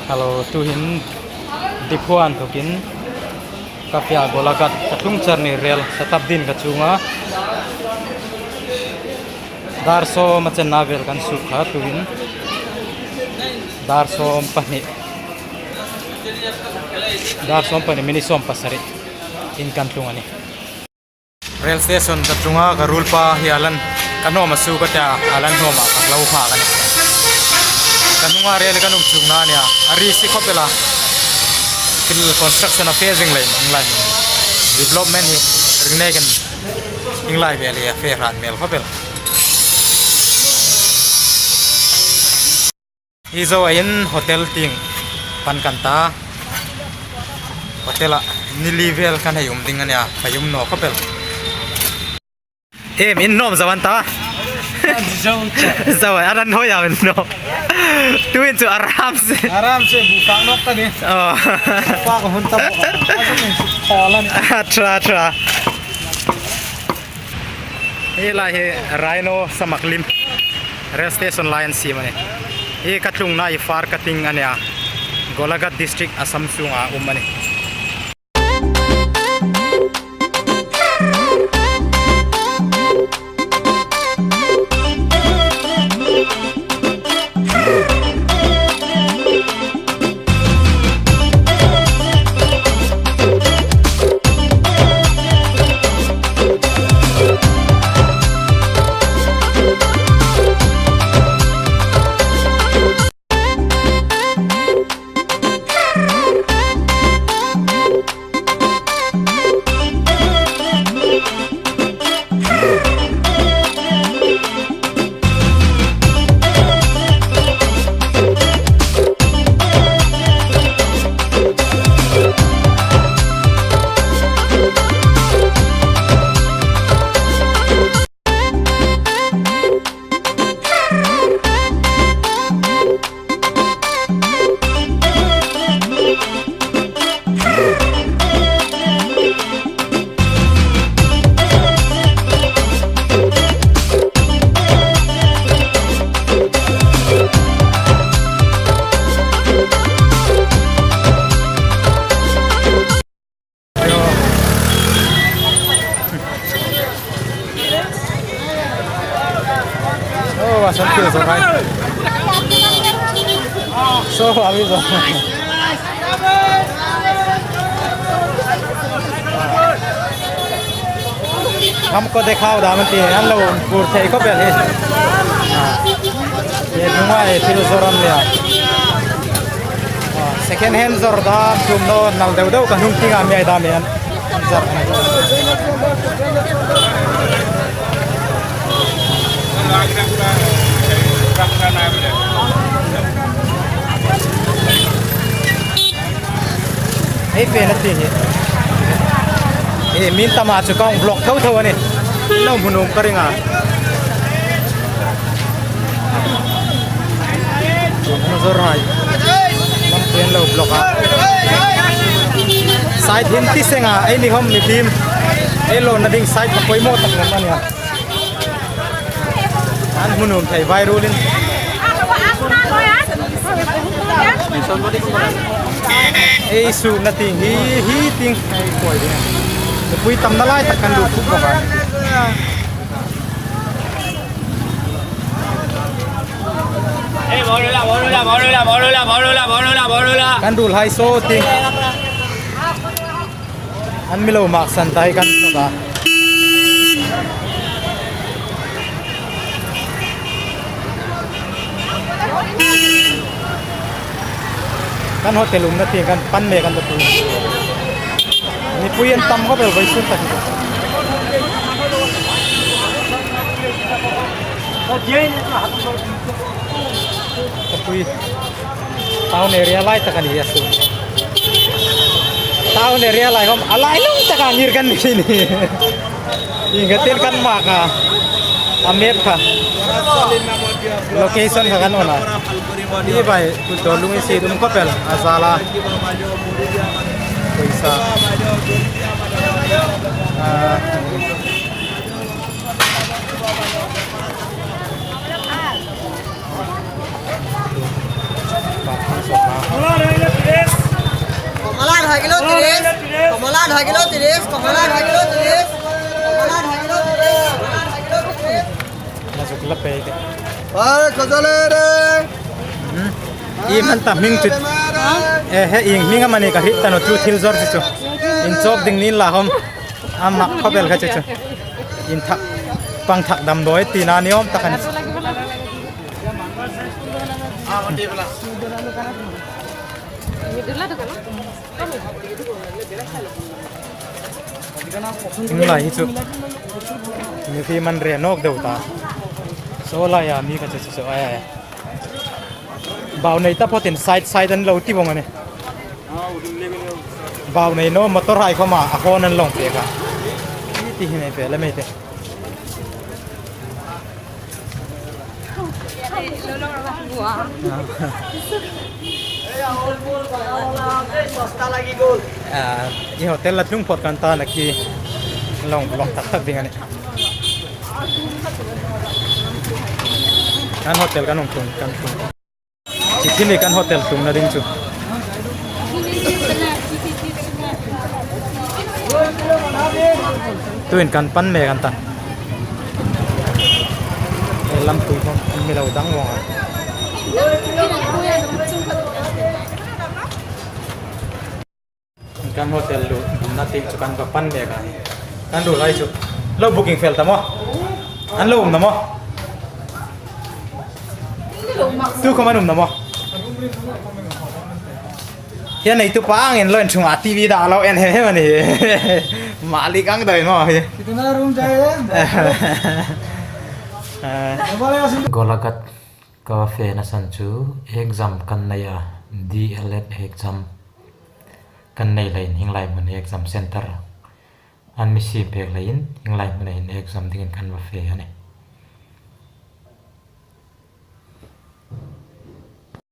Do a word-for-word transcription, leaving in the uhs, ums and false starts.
Hello, tuhin Diphu-a inthokin ka fe a, Golaghat ka tlung char ni rel, Shatabdi-in ka chuong a. Dar sawm a chenna vel kan suok kha tuhin. Dar sawm pahni. Dar sawm pahni minute sawm pasari in kan tlung a nih. Rail station ka tlung a, ka ruolpa hi a lan, ka hnawm a suok a tia, a lan hnawm a ka hlau kha ka nih. Ka hnunga rail kan um chuong a nih a, a ri si khawp el a. Thil construction a fe zing lei, inglai. Development hi ring nekin inglai vel hi a fe hrat hmel khawp el. Hi zoa hin hotel tieng pan kan ta. Hotel-a ni li vel kan hei um ding a nih a, hei um naw khawp el. Em, in hnawm zo an ta? Zo che. Zo, a ran hoi a in hnawm. Tuhin chu aram se. Aram se, bu fak nawk ta ni. Oh. Fak hun ta bo. A zo ni, thaw la ni. A ṭha, ṭha. Hi lai hi Rhino Samaklim rail station lai an siem a nih. Hi ka tlungna hi Far Cutting a nih a. Golaghat District, Assam sunga um a nih. Oh, a san thil zo ngai. So, a mi zo. Hamko dekhau dam ti an lo bur thei khawp el hi. Ah. Hi hnunga hi thil zawr an nia. Ah, second hand zawr dam tum naw nal deu deu ka hnung tienga mi ei dam hi an zawr. Hei fe na ti hi. E, min tama chu ka hung vlog tho tho a nih. Lo hmu nuom ka ring a. An zawr hai. Lam tien lo vlog a. Side hin ti seng a, ei ni khawm mi phim. Ei lo na ding side ka poimaw tak lo a nih a. An hmu nuom thei vai ruolin. Ei suokna tieng hi, hi tieng. Ei poi ding. Mipui tam na lai tak kan lut khawp bawk a. Kan ruol hai saw tieng. An mi lo maksan ta hi kan hmu ta. Kan hotel umna tieng kan pan mek an ta tu. Mipui an tam khawp el vawisun tak hi. Mipui. Town area lai tak a ni a su. Town area lai khawm a lai lung taka ngir kan ni ni. Ieng tin kan mak a. A map kha. Location kha kan on a. Hi vai ku to lung i si dum khawp el a zala. Poisa. Ah. ढाई किलो तीस, कमला ढाई किलो तीस, कमला ढाई किलो तीस, कमला ढाई किलो तीस। Na zuk la pei de. Pare khazale re. Hmm. I man ta hming chu. Eh, he ing hming amani ka hriet ta naw chu thil zawr chu chu. Inchawp ding ni la hom. Ama khawvel kha chu chu. Inthak, pangthak damdawi tina ni awm tak a nih. Heng lai hi chu. Mi khi man re nawk deu ta. Saw laia mi kha chu chu chu ai ai. Bau nei taphawtin side side an lo ti vawng a nih. Bau nei naw motor hai khawma a hawn an lo pek a. Ti hi nei pe la mei te. Ah, i hotel la tlung phawt kan ta naw khi. Long, long tak tak ding a nih. Kan hotel kan hung tlung, kan tlung. Chi khi ni kan hotel tlungna ding chu. Tuhin kan pan mek an ta. He lam pui khawm an mi lo dang vawng a. Kan hotel lu, na ti chu kan va pan mek a. Kan ruolhai chu. Lo booking fel ta maw? An lo um naw maw? Tu khawm an um naw maw? Hian neitu pa angin lo en chunga T V dah lo en hem hem a nih. Malik ang dai maw hi. Kitna room jai em. Eh. Golaghat ka fena san chu exam kan nei a, D L Ed exam. Kan nei leiin hieng lai hmun exam center an mi siem pek leiin hieng lai hmuna hin exam dingin kan va fe a nih.